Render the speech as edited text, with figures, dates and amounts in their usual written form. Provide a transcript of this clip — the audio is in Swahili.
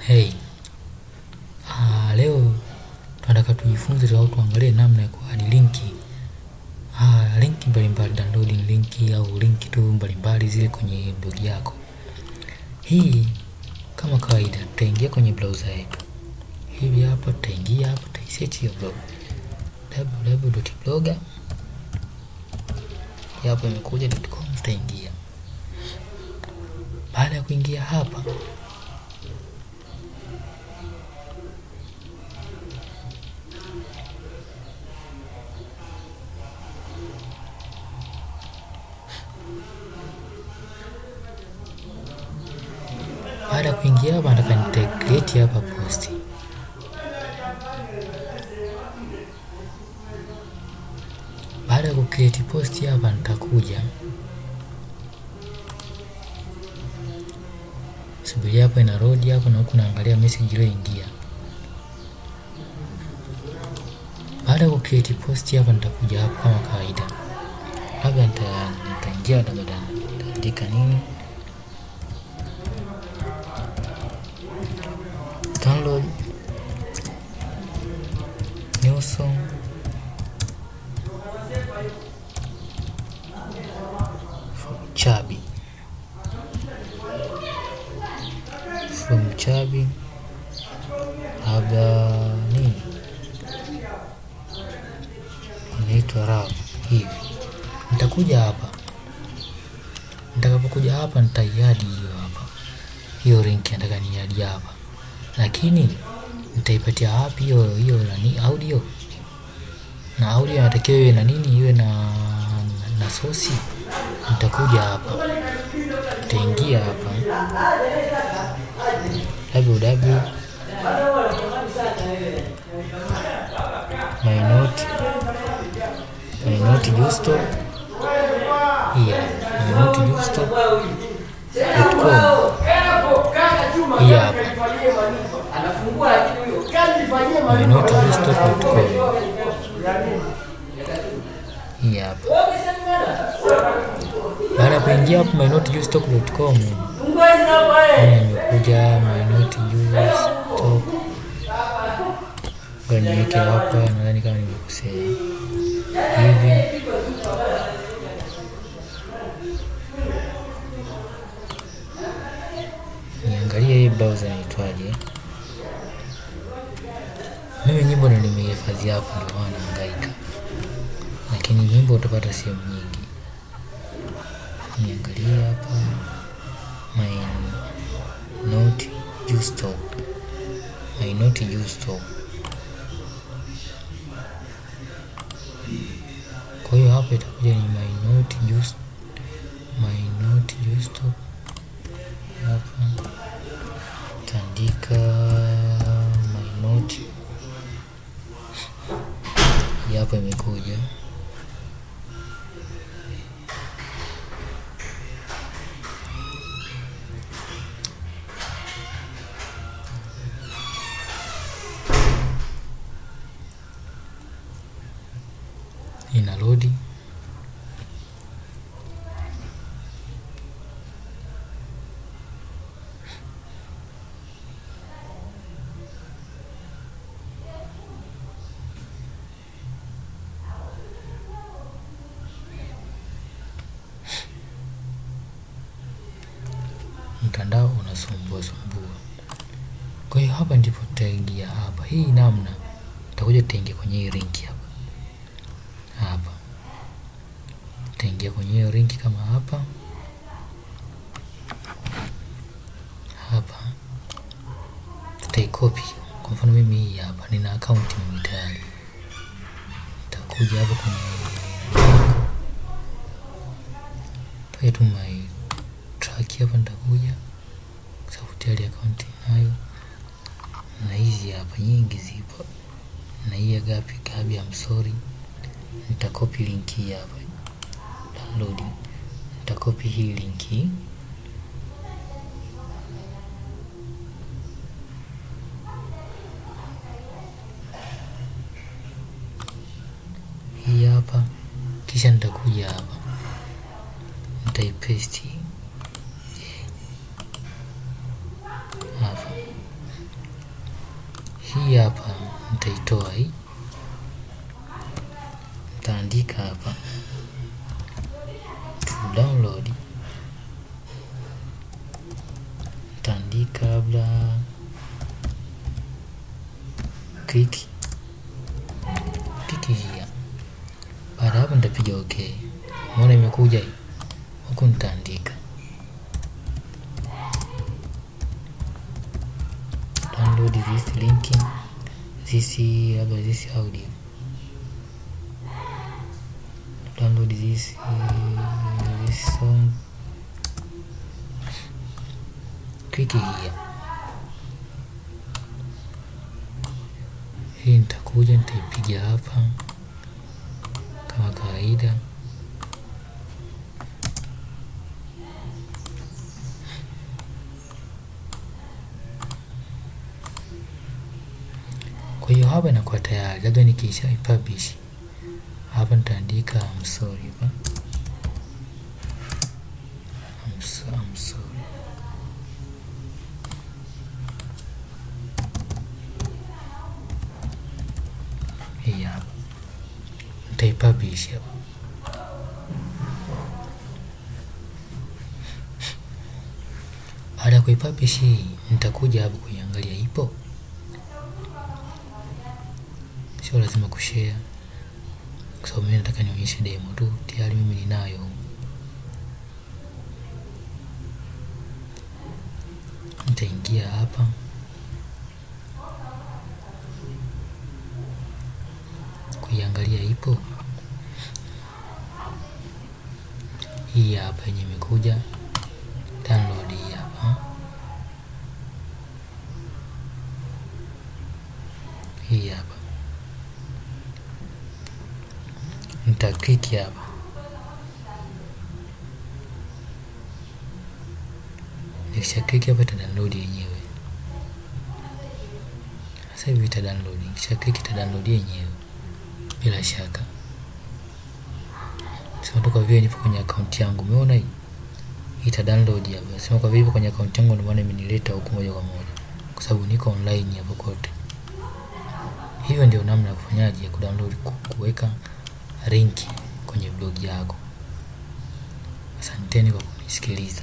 Hey, leo tunataka tujifunze au tuangalie namna ya kuadd linki, linki mbalimbali, downloading linki au linki tu mbalimbali zile kwenye blog yako. Hii kama kawaida tutaingia kwenye browser yetu. Hivi hapa tutaingia hapa, tutaisearch hiyo blog www.blogger hapo imekuja .com, tutaingia. Baada ya kuingia hapa, baada ya kuingia hapa nataka nita create hapa post. Baada ya ku create post hapa nitakuja subiria hapo ina load hapo, na huku naangalia message iliyoingia. Baada ya ku create post hapa nitakuja hapa kama kawaida, labda nitaingia, labda nitaandika nini, download new song from Chabi, from Chabi, labda nini inaitwa rap hivi. Nitakuja hapa, nitakapokuja hapa nitaiadd hiyo hapa, hiyo link nataka niadd hapa, lakini nitaipatia wapi hiyo hiyo nani audio? Na audio inatakiwa iwe na nini, iwe na source. Nitakuja hapa, nitaingia hapa www mynote justo, hii hapa mynotejusto.com, hii hapa mynotejusto.com, hii hapa. Baada ya kuingia hapo mynotejusto.com, nimekuja mynotejusto, ngoja niweke hapa, nadhani kama nimekosea hivi. Niangalie hii browser inaitwaje. Mimi nyimbo ndo nimehifadhi hapo, ndio maana nahangaika, lakini nyimbo utapata sehemu nyingi. Niangalie hapa my note justo, my note justo. Kwa hiyo hapa itakuja ni my note justo, my note justo. Hapa taandika my note, hapa imekuja. Ina load. Mtandao unasumbua sumbua. Kwa hiyo hapa ndipo tutaingia hapa. Hii namna tutakuja tutaingia kwenye hii link hapa. Hapa tutaingia kwenye hiyo link kama hapa. Hapa tutaicopy. Kwa mfano mimi hii hapa nina account mimi tayari. Nitakuja hapa kwenye pale tu my track hapa, nitakuja kwa sababu tayari account ninayo, na hizi hapa nyingi zipo, na hii ya Gabi Gabi, I'm sorry. Nitakopi link hii hapa, download. Nitakopi hii link hii hapa, kisha nitakuja hapa nitaipaste hapa. Hii hapa nitaitoa hii, nitaandika hapa to download, nitaandika labda click click here. Baada hapo nitapiga okay. Umeona imekuja hii. Huku nitaandika download this link, this labda this audio, download this song, click here. Hii nitakuja nitaipiga hapa kama kawaida. Kwa hiyo hapa inakuwa tayari, labda nikiisha ipublish hapa nitaandika I'm sorry hapa. I'm sorry. Hii hapa nitaipublish hapa. Baada ya kuipublish hii nitakuja hapo kuiangalia ipo. Sio lazima kushare kwa sababu mimi nataka nionyeshe demo tu, tayari mimi ninayo. Nitaingia hapa kuiangalia ipo. Hii hapa yenye imekuja download, hii hapa. Hii hapa. Nita click hapa. Nikisha click hapa ita download yenyewe. Sasa hivi ita download. Nikisha click ita download yenyewe bila shaka. Sema tu kwa vile nipo kwenye account yangu, umeona hii? Ita download hapa. Sema kwa vile nipo kwenye account yangu ndio maana imenileta huku moja kwa moja, kwa sababu niko online hapo kote. Hiyo ndio namna ya kufanyaje ya kudownload, kuweka link kwenye blog yako. Asanteni kwa kunisikiliza.